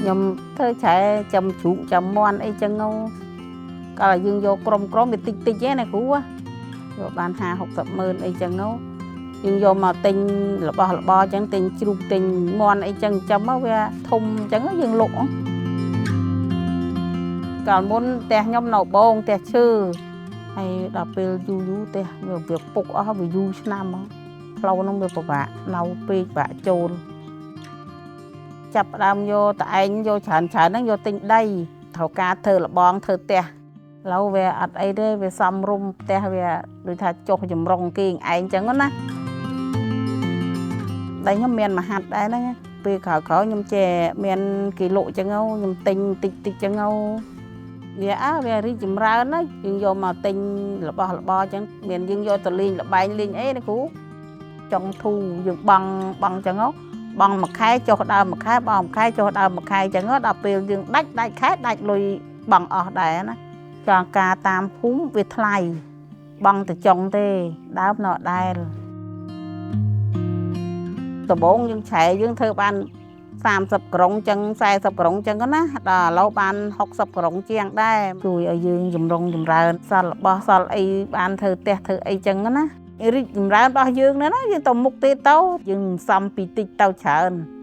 ខ្ញុំធ្វើឆែចាំជ្រូកចាំមន់អីចឹងទៅកាលយើងយកក្រុមក្រុមវាតិចតិចឯណាគ្រូយកបាន50 60ម៉ឺនអីចឹងទៅយើងយកមកទិញរបស់របរចឹងទិញជ្រូកទិញមន់អីចឹងចាំមកវាធំចឹងយើងលក់កាលមុនផ្ទះខ្ញុំនៅបងផ្ទះឈើហើយដល់ពេលយូរយូរផ្ទះវាពុកអស់វាយូរឆ្នាំហ្មងផ្លូវហ្នឹងវាពិបាកនៅពេកបាក់ចូលចាប់ផ្ដើមយកតឯងយកច្រើនច្រើនហ្នឹងយកទិញដីត្រូវការធ្វើលបងធ្វើផ្ទះឥឡូវវាអត់អីទេវាសំរុំផ្ទះវាដូចថាចុះចម្រុងគេឯងចឹងណាដីខ្ញុំមានមហាត់ដែរហ្នឹងពេលក្រោយៗខ្ញុំចេះមានគេលក់ចឹងខ្ញុំទិញតិចតិចចឹងវាអើវារីកចម្រើនណាយើងយកមកទិញរបស់របរចឹងមានយើងយកទៅលេងលបែងលេងអីណាគ្រូចុងធូយើងបងបងចឹងបងមួយខែចុះដើមមួយខែបងមួយខែចុះដើមមួយខែចឹងដល់ពេលយើងដាច់ដាច់ខែដាច់លុយបងអស់ដែរណាចង់ការតាមភូមិវាថ្លៃបងទៅចុងទេដើមនៅដែលដំបងយើងឆែយើងធ្វើបាន30ក្រុងចឹង40ក្រុងចឹងណាដល់ឥឡូវបាន60ក្រុងជាងដែរជួយឲ្យយើងចម្រុងចម្រើនសល់របស់សល់អីបានធ្វើផ្ទះធ្វើអីចឹងណារីកចម្រើនរបស់យើងណាយើងទៅមុខទៀតទៅយើងសំពីតិចទៅច្រើន។